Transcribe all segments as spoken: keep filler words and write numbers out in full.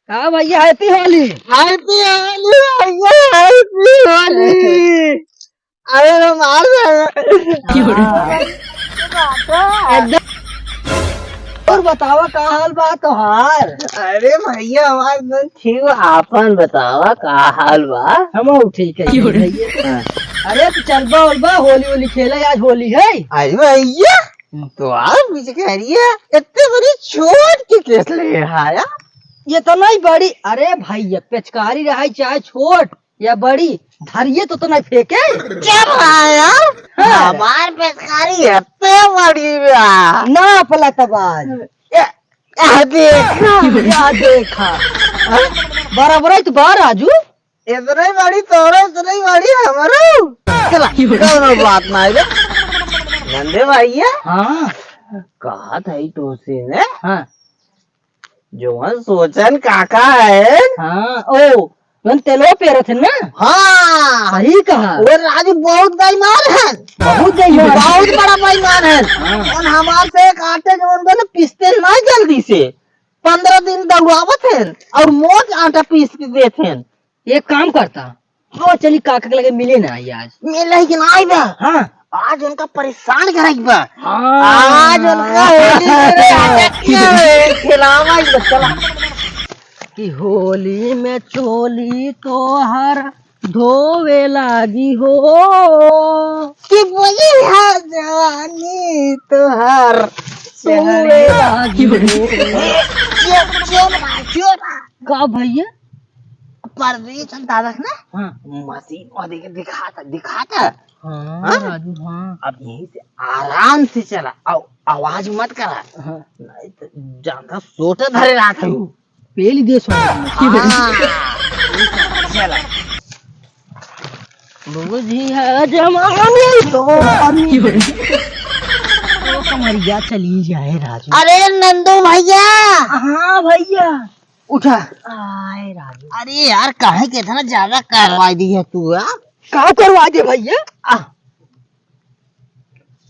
का भैया, happy होली। Happy होली भैया, happy होली। अरे हमार एकदम। और बतावा का हाल बा तोहार? अरे भैया हमार एकदम ठीक बा, आपन बतावा का हाल बा? हमहू ठीक है भैया। हाँ। अरे तू चलबा उलबा होली वोली खेले, आज होली है। अरे भैया तो आप पिचकारिया इतने बड़ी छोट के केस ले आया? ये तो नहीं बड़ी। अरे भैया पिचकारी रहे चाहे छोट या बड़ी, धरिए तो, तो नहीं फेंके। क्या रहा यार? हाँ। हमार पिचकारी इतने बड़ी बा। ना पलटबाज। या, या देखा। या देखा। बराबर है तो बा राजू। इतने बड़ी तोरा, इतने बड़ी हमरो। चला, कौनो बात ना है बे। नंदे भैया। हाँ। कहा था ही तो से ने? हाँ। जौन सोचन काका है। हाँ, ओ, जौन तेलवा पेरत है ना? हाँ। सही कहा। वो राजू बहुत बेईमान है। बहुत बेईमान। बहुत बड़ा बेईमान है। हाँ। और हमार से एक आटे जौन बने पिसते ना जल्दी से। पन्द्रह दिन दौड़ावत है और मोट आटा पीस के देत है। एक काम करता, आओ चली काका के लगे मिले ना आई आज। मिले के ना आई बा। हाँ। आज उनका परेशान करे के बा। हाँ। आज उनका होली के रे आटा किया है, खिलावा ही बा, चला। कि होली में चोली तोहर धोवे लागी हो। कि बोली है जवानी तोहर सोवे लागी हो। चुप, चुप, चुप। का भैया? परदेस दादा है ना? हाँ। मशीन पर देखे दिखाता, दिखाता। हाँ, हाँ? राजू, हाँ। अब यहीं से आराम से चला, आव-, आवाज मत करा। हाँ। नहीं तो जानता सोटा धरे रहा था वो। पेल देश में। हाँ। चला। बुझी है जवानी तो अभी। ओ कमरिया चली जाए राजू। अरे नंदू भैया। हाँ भैया। उठा। आए राजू। अरे यार, काहे के इतना ज्यादा करवा दी है तू, आ? का करवा दे भैया? आ।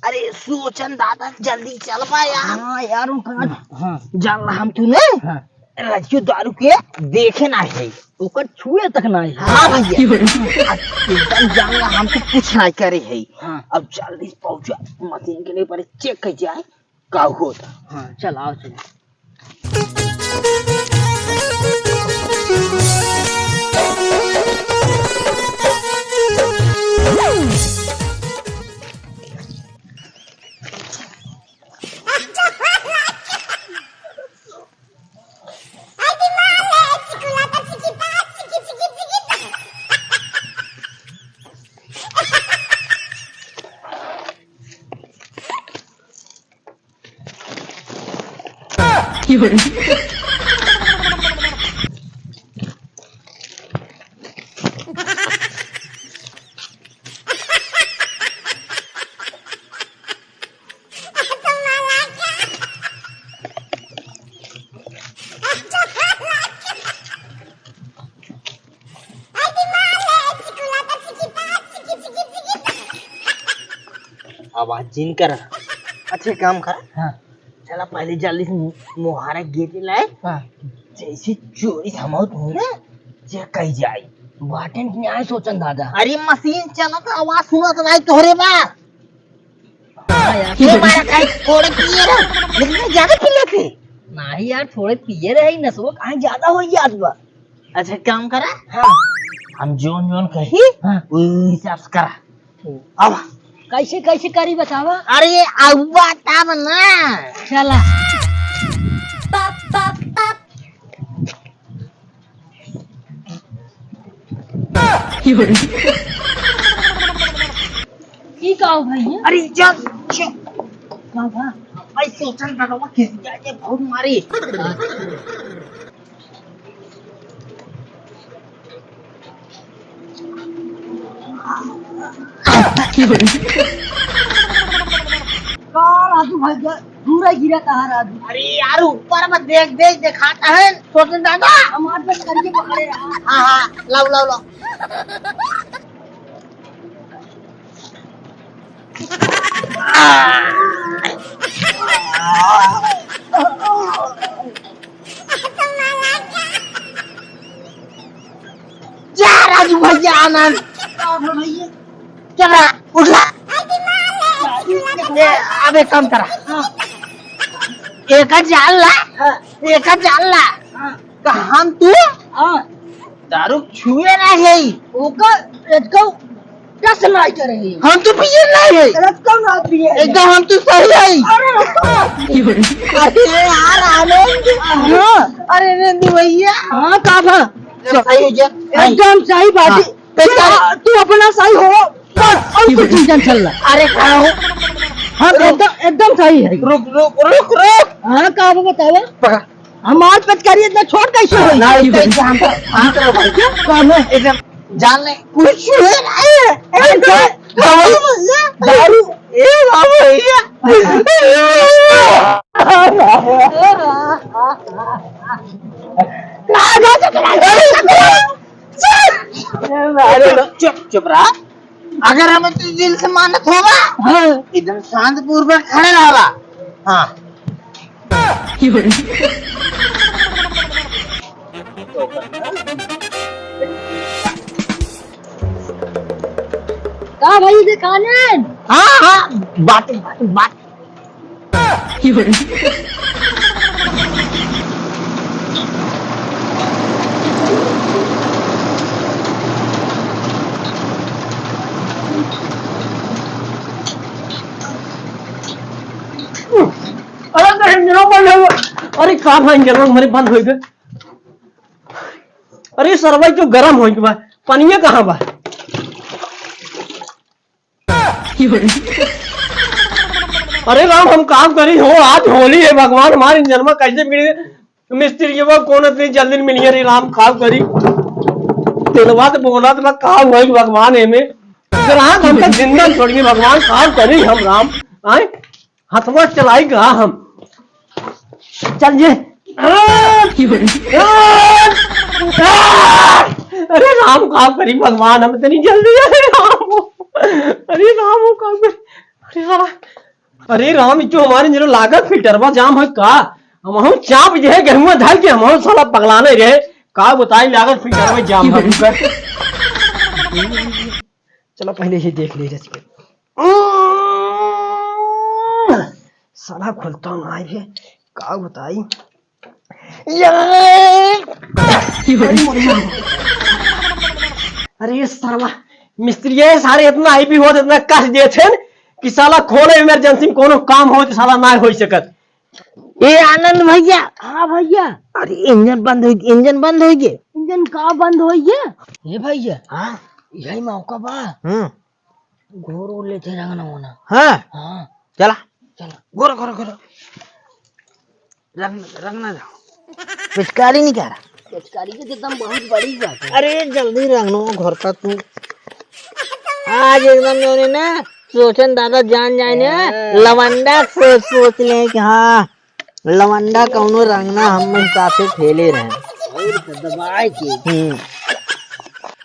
अरे सोचन दादा, जल्दी चल बा यार। हाँ यार, उनका हाँ। जान ला हम तू ने हाँ। रजियो दारू के देखे ना है। ओकर छुए तक ना है। हाँ भैया। अब एकदम जान ला हम तो कुछ ना करे है। हाँ। अब जल्दी से पहुंचा, मशीन के लिए पहले चेक कर जाए। का होता? हाँ, चल, आओ, चल। आवाज जिन कर। अच्छे काम कर। हाँ। चला पहले जल्दी से मु-, मुहारा गेटे लाए। हाँ। जैसे चोरी समावत हो ना, जे कही जाए। बाटेन की न्याय सोचन दादा। अरे मशीन चला तो आवाज सुना तो नहीं तोहरे बा। हाँ यार। ये मारा काहे थोड़े पिए रहो, लेकिन ज्यादा पी लेते। नहीं यार, थोड़े पिए रहे, नसवा काहे ज्यादा हो जात बा। अच्छा, काम करा। हाँ। हम जोन जोन कही, हाँ। वो हिसाब से करा। अब कैसे, कैसे करी बतावा? अरे, अब बताब ना। चला। ई का हो भैया? अरे, चल, चल। का बा? भाई, सोचन दादा किसी आके बहुत मारी। का राजू भाई, दूर ही गिरा कहाँ राजू? अरे यार, ऊपर में देख, देख, दिखाता है, सोचन दादा। हमारे पे करके पकड़े रहा। हाँ, हाँ, लाओ, लाओ, लाओ। तू भैया आनंद। चला, उठ ला। ए, अब एक काम करा। हाँ। एक जान ला। हाँ। एक जान ला। हाँ। तो हम तू हाँ। दारू छुए ना है। ओकर एकदम टच नहीं करे। हम तो पिए नहीं है। एकदम ना पिए। एकदम हम तो सही है। अरे, अरे यार, आनंद। हाँ। अरे, नंदू भैया। हाँ, का बा? सही हो गया। एकदम सही बात हाँ। है। तू, तू अपना सही हो, बस और कुछ चिंता चल रहा। अरे, का हो? हम रुक। एकदम, एकदम सही है। रुक, रुक, रुक, रुक। हाँ, का बा बतावा? पकड़। हमार पिचकारी इतना छोट कैसे हो? ना, इतना ही काम कर, काम करो भाई। क्या काम है? एकदम जान ले, कुछ है नहीं है। अरे, अरे, दारू, दारू, ए बाबू भैया। अरे, चुप, चुप रहा। अगर हमें तू दिल से मानत होगा, हाँ। एकदम शांतिपूर्वक खड़े रहा। हाँ। का भाई, देखाने? हाँ, हाँ, बात, बात, बात। अरे, तो इंजनो बंद हो गया। अरे, का भाई, इंजनो हमारे बंद हो गए। अरे, सरवा, तो गरम हो गया। पानिया कहाँ बा? अरे राम, हम काम करी हो, आज होली है, भगवान हमारे इंजनमा कैसे बिगड़ गए? मिस्त्री के बा, कौन इतनी जल्दी मिलिए रे राम, काम करी। तेलवा तो बोला तो काम हुआ भगवान है में। ग्राहक हमका जिंदा छोड़िए भगवान, काम करी हम राम। आए, हथवा चलाई गा हम। चल ये। अरे राम, का करी भगवान, हम इतनी जल्दी, अरे राम, अरे राम, वो का करी? अरे साला, अरे राम, ई तो हमारे जरा लागत फिल्टरवा जाम है का? हम हम चाप जे है गेहुआ धर के हम हम साला पगलाने रहे। का बताई, लागत फिल्टरवा जाम है कर। चलो पहले ये देख ले रच के। साला खुलता ना है, का बताई? ये! अरे साला मिस्त्री, ये सारे इतना heavy होत, इतना कस देत हैं कि साला कोनो emergency में कोनो काम हो तो साला ना हो सकत। ए आनंद भैया। हाँ भैया। अरे इंजन बंद हो, इंजन बंद हो गए। इंजन का बंद हो गया? ए भैया। हाँ। यही मौका बा। हम्म। घोर ओर लेते रंगना होना। हाँ। हाँ। चला। चला। घोर, घोर, घोर। रंग, रंगना जाओ। पिचकारी नहीं कह रहा। पिचकारी के एकदम बहुत बड़ी बात है। अरे जल्दी रंगनो घर का तू। आज एकदम मैंने ना सोचन दादा जान जाए ना, हाँ। लवंडा सोच, सोच ले कि हाँ, लवंडा कौनो रंगना हम हिसाब से खेले रहे। और तो दबाए के। हम्म।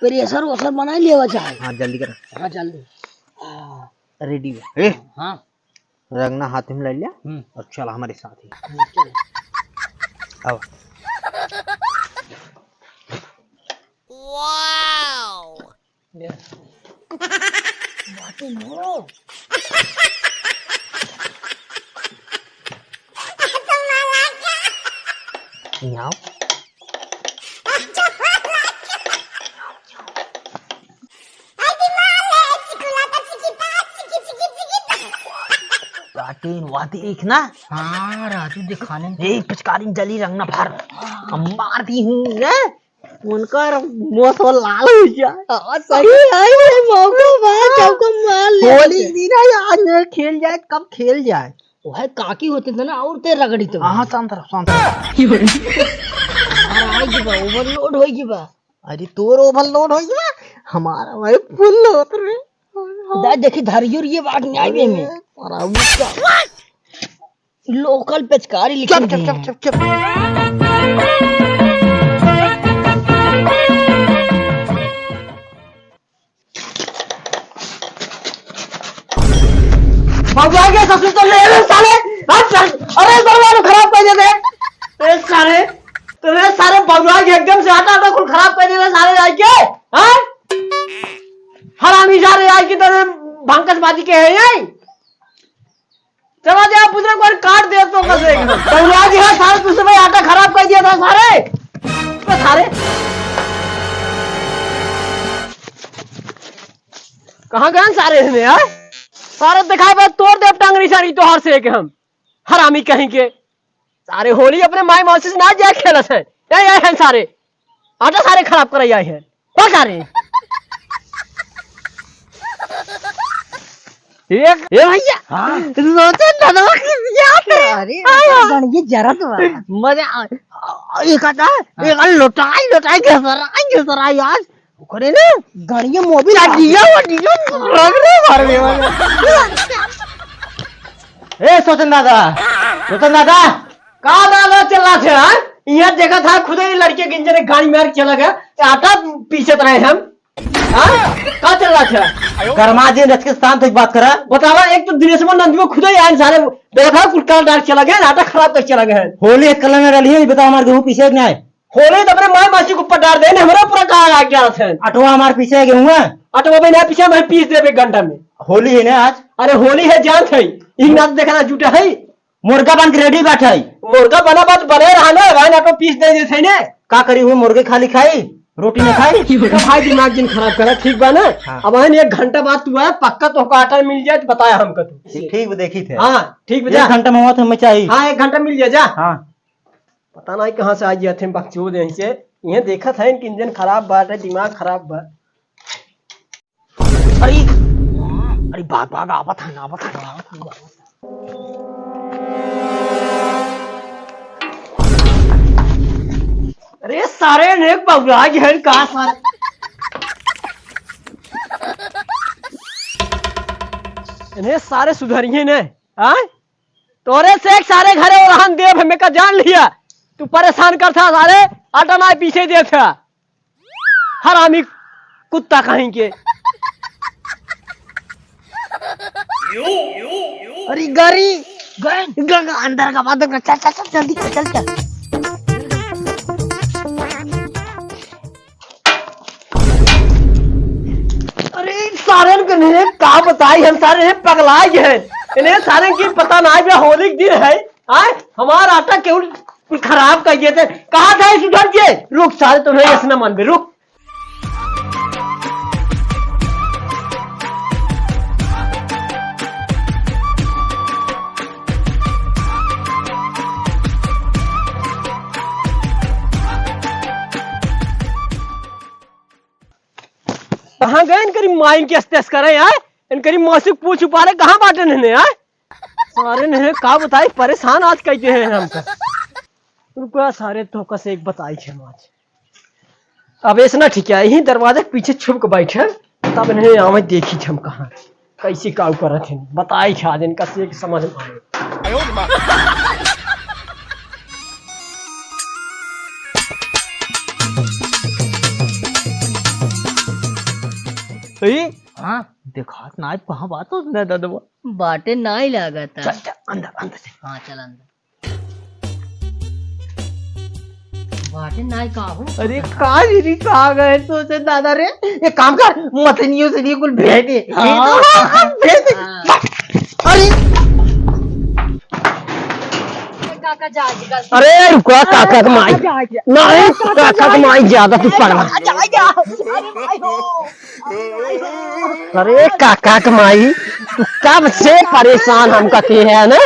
प्रेशर वैसर बना लेवा चाहे। हाँ, जल्दी कर। हाँ, जल्दी। हाँ। Ready बा। ए? हाँ। रंगना हाथ में ले लिया हम्म। और चला हमारे साथ ही। हम्म, चल। आओ। Wow। बाटे नो। यहाँ आओ। काटिन वाटिन एक ना। हाँ, राजू दिखाने। ए, पिचकारी जली रंगना भर। हम मार दी हूँ, ने? उनका मोसो लाल हो जाए। हाँ, सही है, ये मौका बा, चौका मार ले। होली दिन है, आज नहीं खेल जाए, कब खेल जाए? वह काकी होते थे ना, और ते रगड़ी तो। हाँ, शांत रहो, शांत रहो। हमारा आई जी बा, overload होई जी बा। अरे तोर overload हो गया, हमारा भाई full load रे। दा देखी धरियो रे ये बात न्याय में। अरे, अरे, उसका local पिचकारी लिखी चुप, चुप, दिए चुप, हैं। चुप, चुप। बबुआ के ससुर तो ले रे साले। हट साले। अरे दरवाजा खराब कर देते। ए साले, तो रे सारे बबुआ के एकदम से हटा हटा कुल खराब कर देते सारे आके। हाँ? हरामी सारे, आज की तरह भंकस बाजी के है ये। चला जा, बुजुर्ग, और काट दे तो कसे। बउरा जी है सारे, तुझसे भाई आटा खराब कर दिया था सारे। तो सारे कहाँ गए सारे हमें यार? सारे दिखाई बा, तोड़ दे टंगरी सारी तोहर से एक हम। हरामी कहीं के। सारे होली अपने माई मौसी से ना जाए खेलत है। ए, ए, हैं सारे। आटा सारे खराब कराई आए हैं। बस सारे। एक, ए भैया। हाँ। सोचे ननवा के बियाह करे। अरे, आया। गणिये जरत बा। मजा आ-, एक आता, हाँ। एक लोटाई, लोटाई घसराई, घसराई आज। ओकरे ना गणिये मोबिल लगिया, वो दियो, रंग रे मार दे वाला। ए सोचन दादा, सोचन दादा, का दादा चला थे, हाँ? यहाँ देखा था खुदे ही लड़के गिंजरे गाड़ी मार के चला गया, तो आटा पीसत रहे हम। हाँ? का चल रहा था? गरमा जी, रच के शांत होके बात करा। बतावा, एक तो दिनेशवा नंदीवा खुदे ही आए सारे, देखा था कुल काल डाल चला गया, आटा खराब कर चला गया। होली एक कलर में रली है, बतावा हमारे गेहूं पीसे कि नहीं? होली तो अपने माई मासी के ऊपर डाल दे, हमरे ऊपर का आ गया है? अटवा हमार पीसे गेहूं है। अटवा भी ना पीसे, मैं पीस देबे एक घंटा में। होली है ना आज? अरे होली है, जानत है, ई ना तो देखना जुटा है। मुर्गा बन के ready बैठा है। मुर्गा बना बात बने रहा ना, भाई ना तो पीस दे देते हैं ने। का करी हुई मुर्गे खाली खाई, रोटी ना खाई? तो भाई दिमाग जिन खराब करा, ठीक बा ना? हाँ। अब हन एक घंटा बाद तू आया, पक्का तो का आटा मिल जाए तो बताया हमका तू। ठीक, ठीक, वो देखी थे। हाँ, ठीक बा, एक जा। घंटा में हुआ तो हमें चाहिए। हाँ, एक घंटा मिल जाए, जा। हाँ। पता नहीं कहाँ से आ गया थे बकचोद यहीं से। ये देखत है कि इंजन खराब बाटे, दिमाग खराब बा। अरे, अरे भाग, भाग, आवत है, आवत है, आवत है, आवत है। अरे सारे ने बउरा गए का सारे। इन्हें सारे सुधरिए ने, हाँ? तोरे से एक सारे घरे ओरहन देब, हमें का जान लिया। तू परेशान कर था सारे, आटा ना पीसे दे था। हरामी कुत्ता कहीं के। अरे गरी, गए, ग-, ग-, अंदर का बात कर, चल, चल, चल, जल्दी कर, चल, चल। अरे सारे के नहीं का बताई हम, सारे पगला गए हैं। इन्हें सारे की पता ना है, होली के दिन है, आए हमार आटा केहू कुल खराब कर दिए थे। कहा था इस उधर के? रुक सारे, तुम्हें ऐसे ना मानबे, रुक। कहाँ गए इनकरी माइन के अस्तेस करे, आए? इनकरी मौसी पूछ उपा रहे, कहाँ बाटे नहने, आए? सारे ने का बताई, परेशान आज कइके हैं हमका। रुका सारे, तोहका से एक बताई छे हम आज। अब ऐसना ठीक है, यही दरवाजे के पीछे छुप के बैठे, तब इन्हें आवे देखी छे हम कहाँ, कैसे काऊ करत हैं, बताई छे आज इनका से एक समझ में आवे। ए, हाँ, देखात नाई कहाँ बात हो न ददवा। बाटे नाई लागत है। चल, चल, अंदर, अंदर चल। हाँ, चल अंदर। बाटे नाई का हो? अरे का जी, का गए सोचे दादा रे, एक काम कर, मथनियों से भी कुल भेज दे। हाँ। भेज दे। हाँ। अरे। काका जाए जी, गलती। अरे रुका, काका के माई। काका जाए जी। नहीं, काका के माई ज्यादा तू पगला। काका जाए जी। अरे भाई हो। अरे काका के माई, तू कब से परेशान हमका के है ना?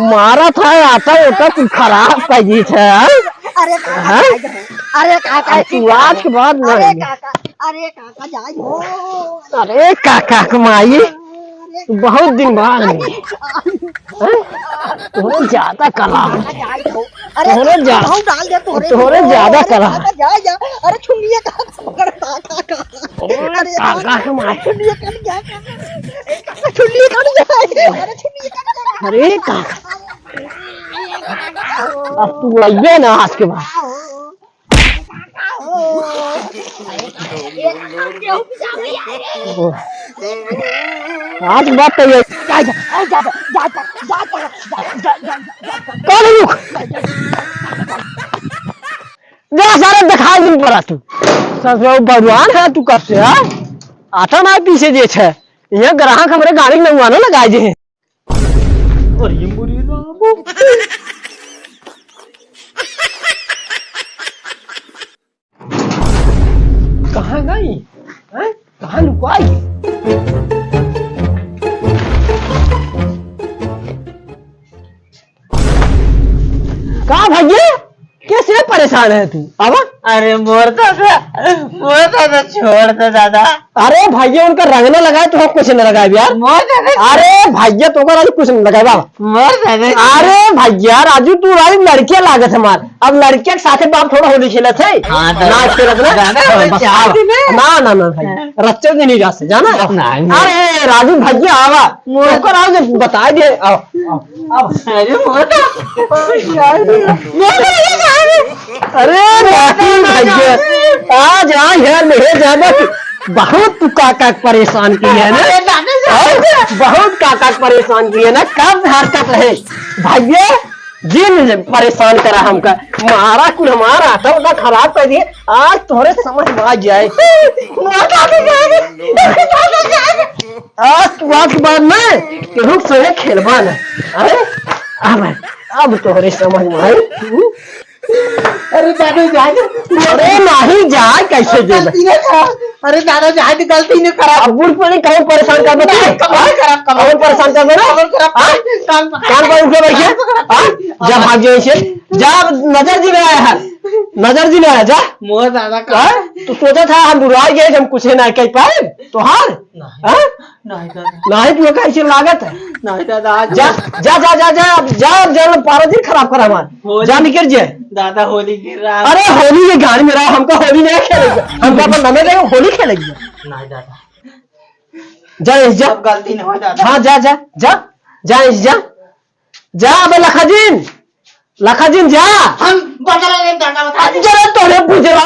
मारा था आटा ओटा तू खराब कर दी थे, हाँ? अरे काका, हाँ? अरे काका, अब तू आज के बाद अरे नहीं। काका, अरे काका, जाई हो। अरे काका के माई, अरे तू बहुत दिन बाद मिली। हैं? तोहरे ज्यादा कला है। अरे, तोहरे ज्या-, बहुत डाल दे, तोहरे तोहरे ज्यादा अरे, कला है। काका, जा, जा। अरे, छुलिया का पकड़, काका, काका। अरे, अरे, काका के मारे। छुलिया कट गया, काका। काका, छुलिया कट गया। अरे, छुलिया कट गया। अरे, काका। अब तू अइबे ना आज के बाद। आज बात तो ये। जा, जा, जा, जा। कौन है रुक? जा सारे दिखाई नहीं पड़ा तू। ससुरा भगवान है तू कब से, हाँ? आटा ना पीसे जे छे, यहाँ ग्राहक हमरे गाड़ी में हुआ ना लगाए जे। अरे मोरी राम। कहाँ गई? हैं? कहाँ लुकाई? का भैया, कैसे परेशान है तू? अब अरे मोर दादा, मोर दादा छोड़ दे दादा। अरे भैया, उनका रंग ना लगाए तो हम कुछ ना लगाए यार। मोर दादा। अरे भैया, तो का राजू कुछ ना लगाए बाबा। मोर दादा। अरे भैया राजू, तू राजू लड़किया लागत हमार। अब लड़किया के साथे बाप थोड़ा होली खेलत है। हाँ, दादा। ना खेलत ना। दादा, हाँ, बस, चाहती आवा। ना। ना, ना, ना, भाई। हाँ। रच्चो दिन ही जा से, जाना? नहीं, नहीं। अरे राजू भैया आवा। मोर तो का राजू बता दे, आओ। अब अरे मोटा। अरे राजू भैया, आज, आज यार मेरे जाना, बहुत तू काका के परेशान किया है ना। अरे दादा, हाँ? बहुत काका के परेशान किया है ना, कब हरकत रहे भैया, जिन परेशान करा हमका, मारा कुल हमारा आटा उटा खराब कर दिए। आज तोहरे समझ में आ जाए। आज तू आज के बाद ना केहू के संगे खेलबा ना। अरे अब, अब तोहरे समझ में आए। अरे दादा जाए दे। अरे नहीं जाए, कैसे दे? गलती नहीं करा। अरे दादा जाए दे, गलती नहीं करा। अब बूढ़ पड़ी कौन परेशान कर बता? नहीं, कौन खराब, कौन कौन परेशान कर बता? कौन खराब? हाँ? कान पकड़। कान पर उठे बैठे? कान पकड़। हाँ? जा भाग जाए इसे। जा, नजर जी में आया है। नजर जी में आया, जा। मोर दादा का। हाँ? तू सोचा था हम बुरा गए, हम कुछ ना कह पाए। तोहार? नहीं। हाँ? नहीं दादा। नहीं, तू कैसे लागत है? नहीं दादा, आज जा, जा, जा, जा, जा, अब जा, अब जा, पारा जी खराब करा हमार। होली। जा, निकल जे। दादा, होली गिर रहा है। अरे, होली ये गाड़ी में रहा, हमका होली नहीं खेलेगा। हमका अपन नमे देगा, होली खेलेगी। नहीं दादा। जा, जा। अब गलती नहीं हो दादा। हाँ, जा, जा, जा, जा, जा। जा, अबे लखाजिन, लखाजिन, जा। हम बदला लेंगे दादा, बता दे। जरा तोरे बुझला।